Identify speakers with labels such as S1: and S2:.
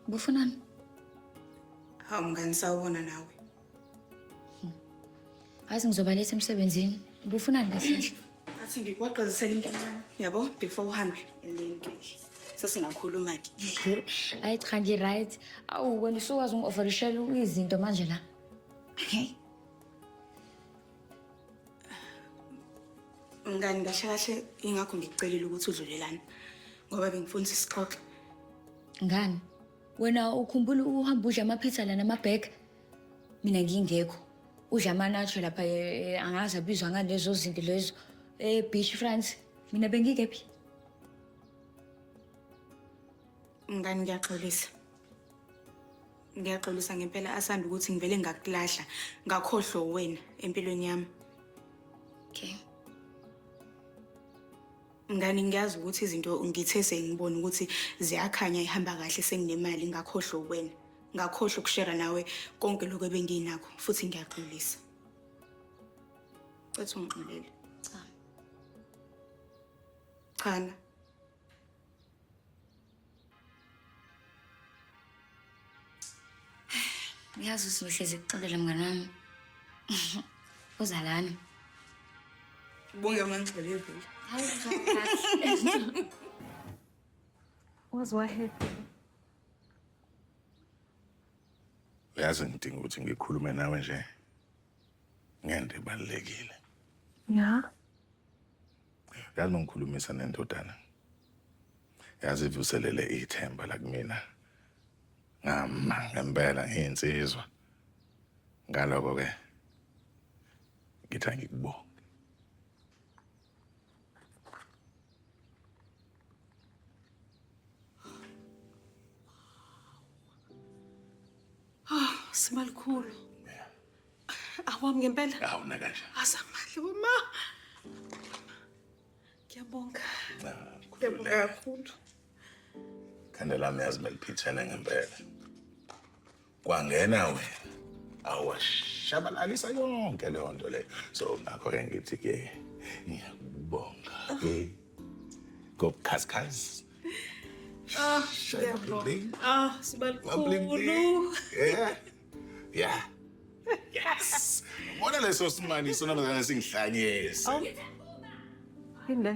S1: Ubufunani?
S2: Hawu mngani sawubona nawe.
S1: Azi ngizobaletha emsebenzini. Ubufunani kahle kahle?
S2: Athi ngikwaqezisele into encane, yabo, before uhambe and then ke sesingakhuluma ke.
S1: Hayi cha ngi-right. Awu wena usukwazi ungi-offerishela izinto manje la.
S2: Okay. Mngani kahle kahle ingakho ngikucelile ukuthi udlulelane ngoba bengifuna ukuthi sixoxe.
S1: Ngani? Wena ukhumbula uhamba udla ama-pizza la nama-burger? Mina ngingekho. Udla ama-nacho lapha angazi abizwa ngalezo zinto lezo e-beach front. Mina bengikephi?
S2: Mngani ngiyaxolisa. Ngiyaxolisa ngempela Asanda ukuthi ngivele ngakulahla ngakhohlwa wena empilweni yami.
S1: Okay.
S2: Mngani ngiyazi ukuthi izinto ngithe sengibona ukuthi ziyakhanya ihamba kahle senginemali ngakhohlwa wena. Ngakhohlwa ukushera nawe konke lokho ebenginakho futhi ngiyaxolisa. Cethu ungixolele.
S1: Cha.
S2: Chana.
S1: Uyazi ukuthi ngihlezi kuxolela mngani wami. Uzalani.
S2: Bonke mangixolele vele.
S1: Hayi kahle.
S3: Waze wa-happy.
S4: Uyazi ngidinga ukuthi ngikhulume nawe nje ngento ebalulekile.
S3: Ya.
S4: Yazi mangikhulumisa nendodana. Yazi ivuselele ithemba la kumina. Ngama ngempela ngiyinsizwa. Ngaloko ke ngithi angikubonge.
S3: Ah, Simalikhulu. Awami ngempela.
S4: Awu nakanje.
S3: Asamahle wema. Ngiyabonga. Ngiyabonga kakhulu.
S4: Khanda lami yazi beliphithene ngempela. Kwangena wena. Awashabalalisa yonke leyo nto leyo. So ngakho ke ngithi ke ngiyakubonga ke. Ngobukhazikhazi.
S3: Ah, ngiyabonga. Ah, Sibalikhulu.
S4: Yeah. Yeah. Yes. Ubona leso simani sona bazana singihlanyise.
S3: Yini le?